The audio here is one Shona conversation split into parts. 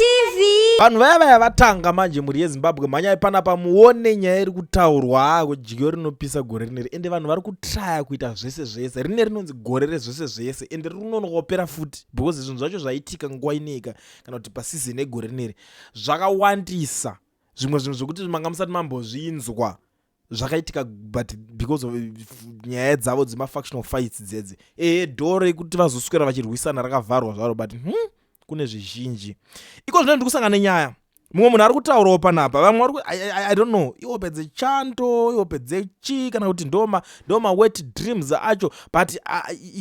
TV. Vanhu vaya vaya vatanga manje. Mhuri yeZimbabwe, mhanyai panapa muone nyaya iri kutaurwa. Kudyo rinopisa gore rineri, ende vanhu vari kutraya kuita zvese zvese. Rine rinonzi gore rezvese zvese, ende rinonokopera futi because zvinhu zvacho zvaitika nguva ineika kana kuti paseason yegore rineri zvakawandisa. Zvimwe zvinhu zvekuti manga musati mambozvinzwa zvakaitika, but because of nyaya dzavo dzemafactional fights dzedze, ehe, door rekuti vazoswera vachirwisana rakavharwa zvaro, but kune zvizhinji iko zvino. Ndiri kusangana nenyaya, mumwe munhu ari kutaurawo panapa. Vamwe vari I don't know, ihope dzechando, ihope dzechi, kana kuti ndoma wet dreams acho, but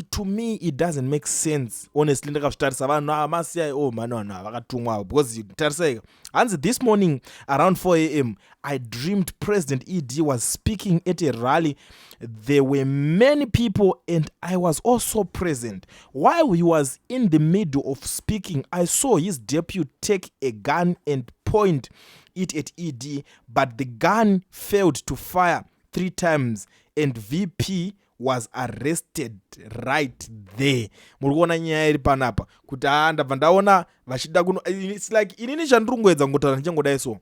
to me it doesn't make sense, honestly. Ndakazvitarisa, vanhu amaCIO mhani, vanhu havakatumwa, because tarisai, hanzi, "This morning around 4 a.m. I dreamed President ED was speaking at a rally. There were many people and I was also present. While he was in the middle of speaking, I saw his deputy take a gun and point it at ED, but the gun failed to fire three times and VP was arrested right there." Muri kuona nyaya iri panapa kuti haa, ndabva ndaona vachida kuno. It's like inini chandiri kungoedza kungotaura ndichangodai so,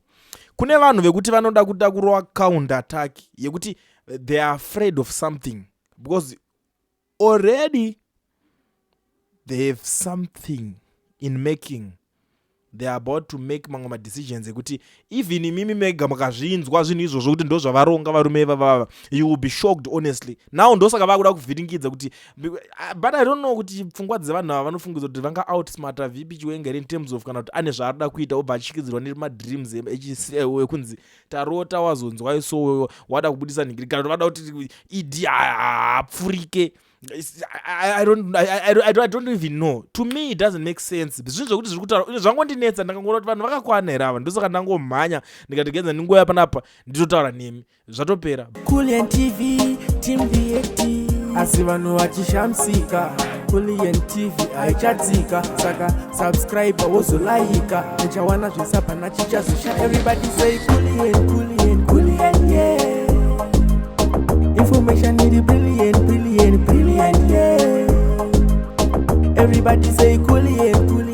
kune vanhu vekuti vanoda kuda kurova counter attack yekuti they are afraid of something because already they have something in making. They are about to make mamwe madecisions ekuti even imimi mega mukazvinzwa zvinhu izvozvo kuti ndo zvavaronga varume ivavava, you will be shocked, honestly. Now ndosaka vakuda kuvhiringidza kuti, but I don't know kuti pfungwa dzevanhu ava vanofungidza kuti vanga outsmarta VP Chiwenga in terms of kana kuti ane zvaarida kuita, obva achikidzirwa nemadreams ekunzi tarota wazonzwa iso wada kubudisa nhingiri, kana kuti vada kuti ED hapfurike. I don't even know. To me it doesn't make sense. Zvinhu zvekuti zviri kutaura zvangondinetsa. Ndakangoona kuti vanhu vakakwana here ava? Ndosaka ndangomhanya ndikati genza ndingoya panapa nditotaura nemi, zvatopera. Kulian TV team VAT, asi vanhu vachishamisika, Kulian TV haichadzika. Saka subscribe, wozolaika, uchawana zvesapana chichazosha. Everybody say Kulian, Kulian, Kulian, yeah. Information iri brilliant, brilliant, brilliant, yeah. Everybody say Kulian, Kulian.